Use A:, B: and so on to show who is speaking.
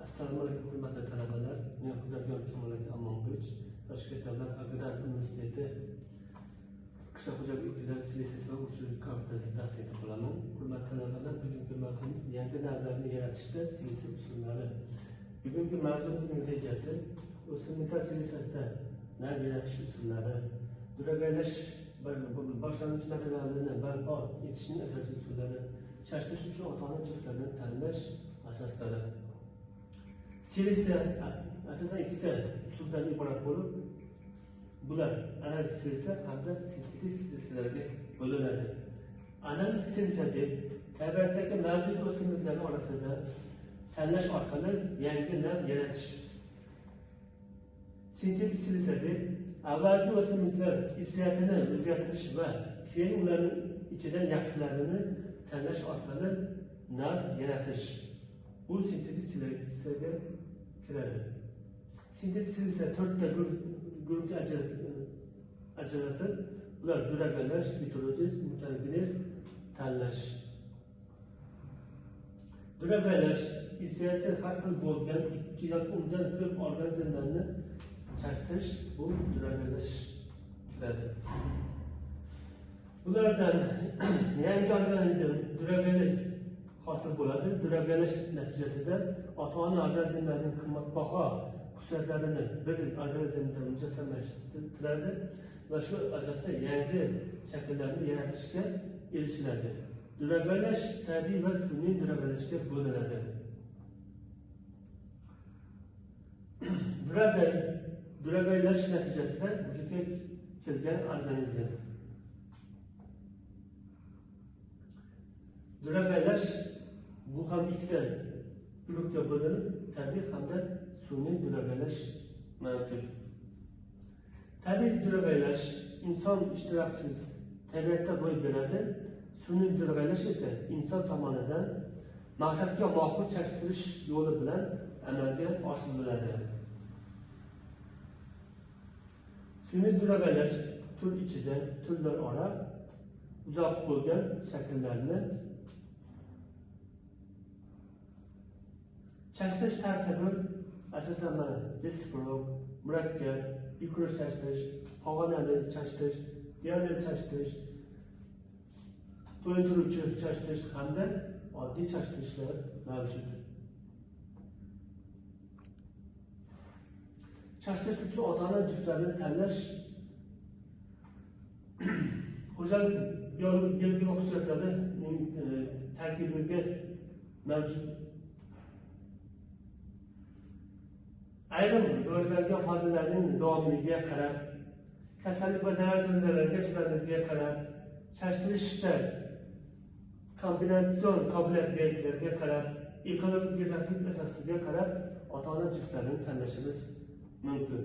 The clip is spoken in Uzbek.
A: Assalomu alaykum hurmatli talabalar. Men Xudoyor Kamoliddin Amongovich, Toshkent davlat agrar universiteti qishloq xo'jaligi ilmlari seleksiyasi va urug'chilik kafedrasi dotsenti bo'laman. Hurmatli talabalar, bugungi mavzumiz yangi navlarni yaratishda seleksiya usullari. Bugungi mavzumizning rejasi o'simliklar seleksiyasida nav yaratish usullari, duragaylash boshlang'ich materialini barpo etishning asosiy usullari, chashtirish uchun ota-ona juftlarini tanlash asoslari. Seleksiya asosan ikkita usuldan iborat bo'lib, bular analitik seleksiya hamda sintetik seleksiyalarga bo'linadi. Analitik seleksiya deb tabiatdagi mavjud o'simliklar orasida tanlash orqali yangi nav yaratish. Sintetik seleksiya deb avvalgi o'simliklar irsiyatini o'zgartirish va keyin ularning ichidan yaxshilarini tanlash orqali nav yaratish. Bu sintetik seleksiyaga kiradi. Sintetik seleksiya to'rtta guruhga ajratib, ular duragaylash, heterozis, mutagenez, tanlash. Duragaylash irsiyati har xil bo'lgan ikki yoki undan ko'p organizmlarni chashtirish, bu duragaylash kiradi. Bulardan yangi organizm duragaylik hosil bo'ladi. Duragaylash natijasida ota-ona organizmlarning qimmatbaho xususiyatlarini bir organizmda mujassamlashtiriladi va shu asosda yangi shakllarni yaratishga erishiladi. Duragaylash tabiiy va sun'iy duragalashga bo'linadi. Duragaylash natijasida vujudga kelgan organizm. Duragaylash bu ham ikkita guruhga bo'linib, tabiiy hamda sun'iy duragaylash mavjud. Tabiiy duragaylash inson ishtirokisiz tabiatda ro'y beradi. Sun'iy duragaylash esa inson tomonidan maqsadga muvofiq chashtirish yo'li bilan amalga oshiriladi. Sun'iy duragaylash tur ichida turlararo uzoq bo'lgan shakllarni chashtirish tartibi asosan mana resiprok, murakkab, mikro chashtirish, pog'onali chashtirish, dialel chashtirish, to'yintiruvchi chashtirish hamda oddiy chashtirishlar mavjud. Chashtirish uchun ota-ona juftlarini tanlash xo'jalik biologik xususiyatlarining tarkibiga mavjud. Ayrim rivojlangan fazalarning davomliligiga qarab, kasallik va zararkunandalarga chidamliligiga qarab, chashtirishda kombinatsion qobiliyatlarga qarab, ekologik geografik asoslarga qarab ota-ona juftlarini tanlashimiz mumkin.